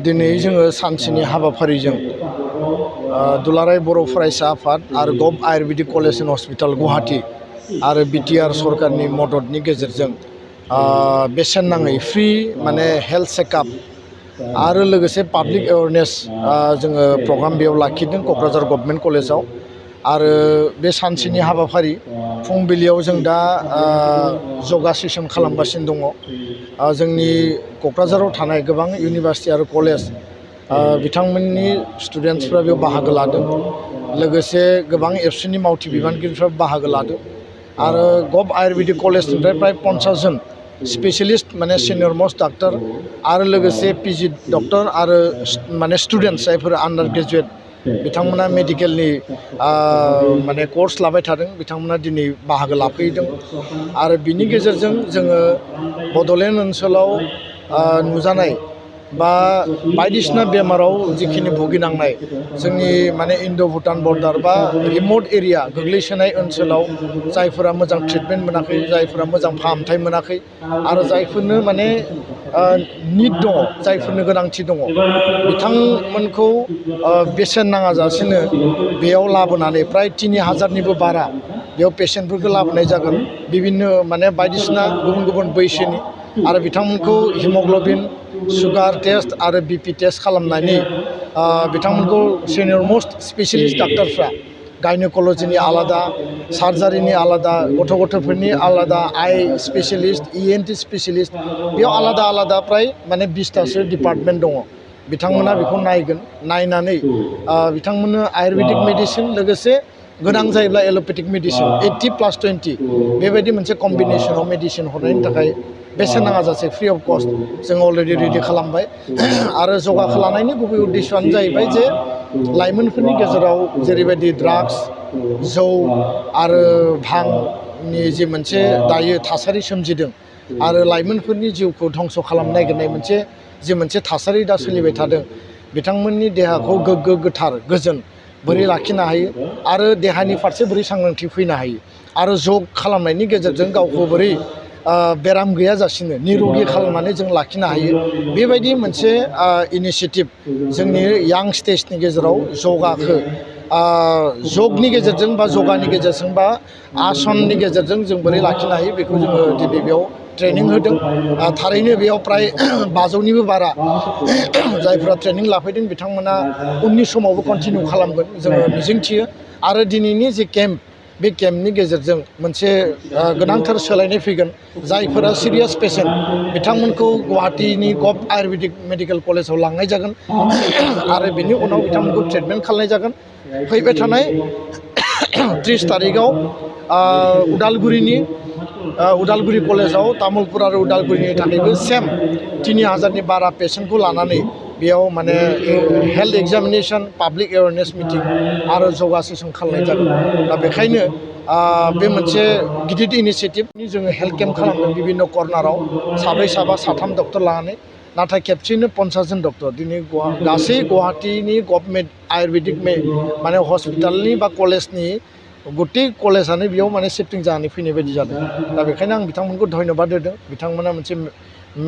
दिनै जोङो सानसेनि हाबाफारिजों दुलाराय बर' फरायसा आफाद आरो gov Ayurvedic college and hospital Guwahati आरो बिटिआर सरकारनि मददनि गेजेरजों बेसेन नाङै फ्रि माने हेल्थ चेकआप आरो लोगोसे पाब्लिक एवारनेस जोङो प्रग्राम बेयाव लाखिदों क'क्राझार गभर्नमेन्ट कलेजाव आरो बे सानसेनि हाबाफारि फुंबिलियाव जों दा योगा सेसन खालामगासिनो दङ जोंनि क'क्राझाराव थानाय गोबां इउनिभार्सिटि आरो कलेज बिथांमोननि स्टुडेन्टसफ्रा बेयाव बाहागो लादों लोगोसे गोबां एबसुनि मावथि बिबानगिरिफ्रा बाहागो लादों आरो गभ आयुर्वेदिक कलेजनिफ्राय प्राय 50 जन स्पेशलिस्ट माने सिनियर मोस्ट डाक्टर आरो लोगोसे पिजि डक्टर आरो माने स्टुडेन्टस जायफोर आन्डार ग्रेजुएट बिथांमोना मेडिकेलनि माने कर्स लाबाय थादों बिथांमोना दिनै बाहागो लाफैदों आरो बिनि गेजेरजों जोङो बड'लेण्ड ओनसोलाव नुजानाय बा बायदिसिना बेमाराव जिखिनि भुगिनांनाय जोंनि माने इन्डो भुटान बर्डार बा रिमोट एरिया गोग्लैसोनाय ओनसोलाव जायफोरा मोजां ट्रिटमेन्ट मोनाखै जायफोरा मोजां फाहामथाय मोनाखै आरो जायफोरनो माने निड दङ जायफोरनो गोनांथि दङ बिथांमोनखौ बेसेन नाङाजासेनो बेयाव लाबोनानै प्राय 3000निबो बारा बेयाव पेसेन्टफोरखौ लाबोनाय जागोन बिभिन्न माने बायदिसिना गुबुन गुबुन बैसोनि आरो बिथांमोनखौ हिमोग्ल'बिन सुगार टेस्ट आरो बिपि टेस्ट खालामनानै बिथांमोनखौ सिनियर मोस्ट स्पेशलिस्ट डाक्टारफ्रा गायनोकलजिनि आलादा सार्जारिनि आलादा गथ'फोरनि आलादा आइ स्पेशलिस्ट इएनटि स्पेशलिस्ट बेयाव आलादा आलादा प्राय माने 20टासो डिपार्टमेन्ट दङ बिथांमोना बेखौ नायगोन नायनानै बिथांमोननो आयुर्वेदिक मेडिसिन लोगोसे गोनां जायोब्ला एल'पेथिक मेडिसिन 80+20 बेबायदि मोनसे कम्बिनेसनाव मेडिसिन हरनायनि थाखाय बेसेन नाङाजासे फ्रि अफ कस्ट जों अलरेडि रेडि खालामबाय आरो जगा लानायनि गुबै उद्देश्यआनो जाहैबाय जे लाइमोनफोरनि गेजेराव जेरैबायदि ड्राग्स जौ आरो भांनि जे मोनसे दायो थासारि सोमजिदों आरो लाइमोनफोरनि जिउखौ धंस' खालामनो नागिरनाय मोनसे थासारि दा सोलिबाय थादों बिथांमोननि देहाखौ गोग्गो गोथार गोजोन बोरै लाखिनो हायो आरो देहानि फारसे बोरै सांग्रांथि फैनो हायो आरो जग खालामनायनि गेजेरजों गावखौ बोरै बेराम गैयाजासिनो निरोगि खालामनानै जों लाखिनो हायो बेबायदि मोनसे इनिशिएटिभ जोंनि यां स्टेजनि गेजेराव जगाखौ जगनि गेजेरजों बा जगानि गेजेरजों बा आसननि गेजेरजों जों बोरै लाखिनो हायो बेखौ जोङो दिनै बेयाव ट्रेनिं होदों थारैनो बेयाव प्राय 500निबो बारा जायफ्रा ट्रेनिं लाफैदों बिथांमोना उननि समावबो कन्टिनिउ खालामगोन जोङो मिजिंथियो आरो दिनैनि जे केम्प बे केम्पनि गेजेरजों मोनसे गोनांथार सोलायनाय फैगोन जायफोरा सिरियास पेसेन्ट बिथांमोनखौ गुवाहाटीनि गभ आयुर्वेदिक मेडिकेल कलेजाव लांनाय जागोन आरो बिनि उनाव बिथांमोनखौ ट्रिटमेन्ट खालामनाय जागोन फैबाय थानाय 30 तारिखआव उदालगुरि कलेजाव तामुलपुर आरो उदालगुरिनि थाखायबो सेम 3000नि बारा पेसेन्टखौ लानानै बेयाव माने health examination public awareness meeting आरो जगा सेसन खालामनाय जागोन दा बेखायनो बे मोनसे गिदिर इनिशिएटिभनि जोङो हेल्थ केम्प खालामदों बिभिन्न कर्नाराव साथाम डक्टर लानानै नाथाय खेबसेनो 50 जन डक्टर दिनै गासै गुवाहाटीनि गभर्नमेन्ट आयुर्वेदिक माने हस्पिटालनि बा कलेजनि गथै कलेजानो बेयाव माने शिफ्टिं जानानै फैनाय बायदि जादों दा बेखायनो आं बिथांमोनखौ धन्यबाद होदों बिथांमोना मोनसे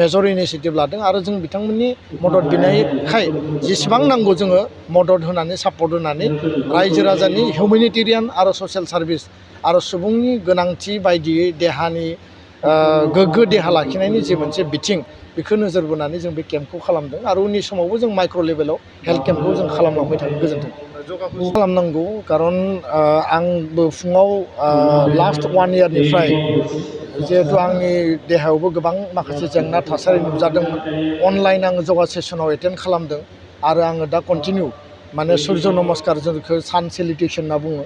मेजर इनिशिएटिभ लादों आरो जों बिथांमोननि मदद बिनायखाय जेसेबां नांगौ जोङो मदद होनानै सापर्ट होनानै रायजो राजानि हिउमेनिटेरियान आरो ससियेल सार्भिस आरो सुबुंनि गोनांथि बायदियै देहानि गोग्गो देहा लाखिनायनि जे मोनसे बिथिं बेखौ नोजोर बोनानै जों बे केम्पखौ खालामदों आरो उननि समावबो जों माइक्र' लेभेलाव हेल्थ केम्पखौ जों खालामलांबाय थागोन गोजोन्थों खालामनांगौ खारन आंबो फुङाव लास्ट 1 इयारनिफ्राय जिहेतु आंनि देहायावबो गोबां माखासे जेंना थासारि नुजादोंमोन अनलाइन आङो जगा सेसनाव एटेन्ड खालामदों आरो आङो दा कन्टिनिउ माने सुर्य नमस्कार जोंखौ सान सेलिब्रेसन होनना बुङो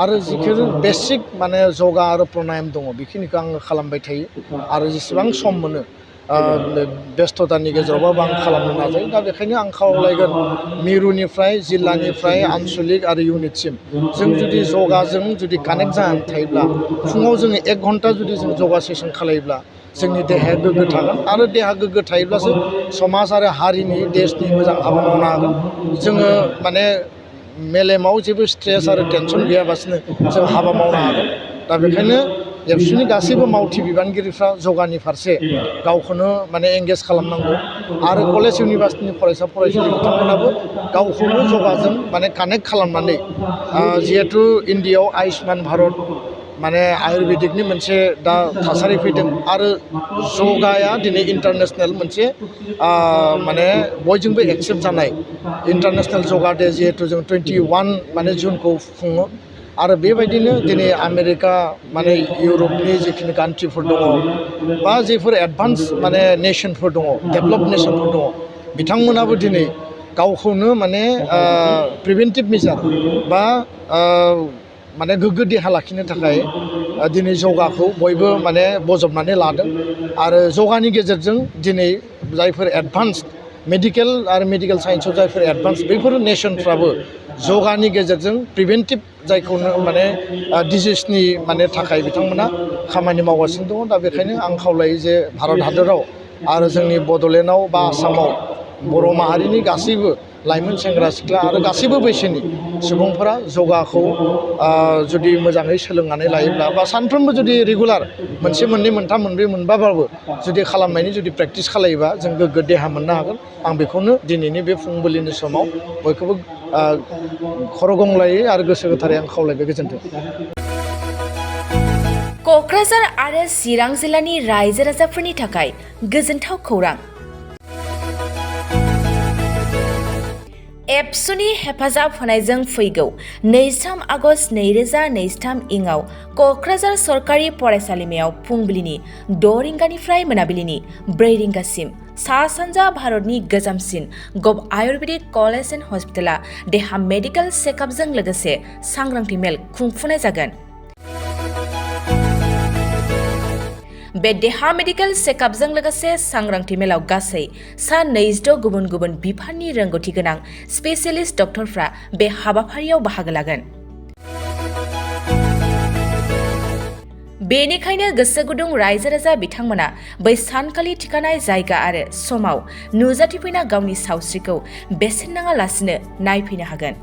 आरो जिखुनु बेसिक माने जगा आरो प्राणायाम दङ बेखिनिखौ आङो खालामबाय थायो आरो जेसेबां सम मोनो बेस्थ'तानि गेजेरावबाबो आं खालामनो नाजायो दा बेखायनो आं खावलायगोन मिरुनिफ्राय जिल्लानिफ्राय आनसलिक आरो इउनिटसिम जों जुदि जगाजों जुदि कानेक्ट जानानै थायोब्ला फुङाव जोङो 1 घन्टा जुदि जों जगा सेसन खालायोब्ला जोंनि देहाया गोग्गो थागोन आरो देहा गोग्गो थायोब्लासो समाज आरो हारिनि देशनि मोजां हाबा मावनो हागोन जोङो माने मेलेमाव जेबो स्ट्रेस आरो टेनसन गैयाबासिनो जों हाबा मावनो हागोन दा बेखायनो एबसुनि गासैबो मावथि बिबानगिरिफ्रा जगानि फारसे गावखौनो माने एंगेज खालामनांगौ आरो कलेज इउनिभार्सिटिनि फरायसा फरायसुलि बिथांमोनाबो गावखौनो जगाजों माने कानेक्ट खालामनानै जिहेथु इन्डियायाव आयुष्मान भारत माने आयुर्वेदिकनि मोनसे दा थासारि फैदों आरो जगाया दिनै इन्टारनेसनेल मोनसे माने बयजोंबो एक्सेप्ट जानाय इन्टारनेसनेल जगा डे जिहेथु जों 21 माने जुनखौ खुङो आरो बेबायदिनो दिनै आमेरिका माने इउरपनि जिखिनि कान्ट्रिफोर दङ बा जेफोर एडभान्स माने नेसनफोर दङ डेभेलप नेसनफोर दङ बिथांमोनाबो दिनै गावखौनो माने प्रिभेन्टिभ मेजार बा माने गोग्गो देहा लाखिनो थाखाय दिनै जगाखौ बयबो माने बजबनानै लादों आरो जगानि गेजेरजों दिनै जायफोर एडभान्स मेडिकेल आरो मेडिकेल साइन्सआव जायफोर एडभान्स बैफोर नेसनफ्राबो जगानि गेजेरजों प्रिभेन्टिभ जायखौनो माने डिजिसनि माने थाखाय बिथांमोना खामानि मावगासिनो दङ दा बेखायनो आं खावलायो जे भारत हादराव आरो जोंनि बड'लेण्डआव बा आसामाव बर' माहारिनि गासैबो लाइमोन सेंग्रा सिख्ला आरो गासैबो बैसोनि सुबुंफोरा जगाखौ जुदि मोजाङै सोलोंनानै लायोब्ला बा सानफ्रोमबो जुदि रेगुलार मोनसे मोननै मोनथाम मोनब्रै मोनबाबाबो जुदि खालामनायनि जुदि प्रेक्टिस खालायोबा जों गोग्गो देहा मोननो हागोन आं बेखौनो दिनैनि बे फुंबिलिनि समाव बयखौबो खर' गंग्लायै आरो गोसो गोथारै आं खावलायबाय गोजोन्थों। क'क्राझार आरो चिरां जिल्लानि रायजो राजाफोरनि थाखाय गोजोनथाव खौरां। एबसुनि हेफाजाब होनायजों फैगौ 23 आगस्ट 2023 इंआव क'क्राझार सरकारि फरायसालिमायाव फुंबिलिनि 6 रिंगानिफ्राय मोनाबिलिनि 4 रिंगासिम सा सानजा भारतनि गोजामसिन गभ आयुर्वेदिक कलेज एन्ड हस्पिटाला देहा मेडिकेल चेकआपजों लोगोसे सांग्रांथि मेल खुंफुंनाय जागोन। बे देहा मेडिकेल चेकआपजों लोगोसे सांग्रांथि मेलाव गासै सा 26 गुबुन गुबुन बिफाननि रोंगौथि गोनां स्पेसियलिस्ट डक्टरफ्रा बे हाबाफारियाव बाहागो लागोन। बेनिखायनो गोसो गुदुं रायजो राजा बिथांमोना बै सानखालि थिखानाय जायगा आरो समाव नुजाथिफैना गावनि सावस्रिखौ बेसेन नाङालासिनो नायफैनो हागोन।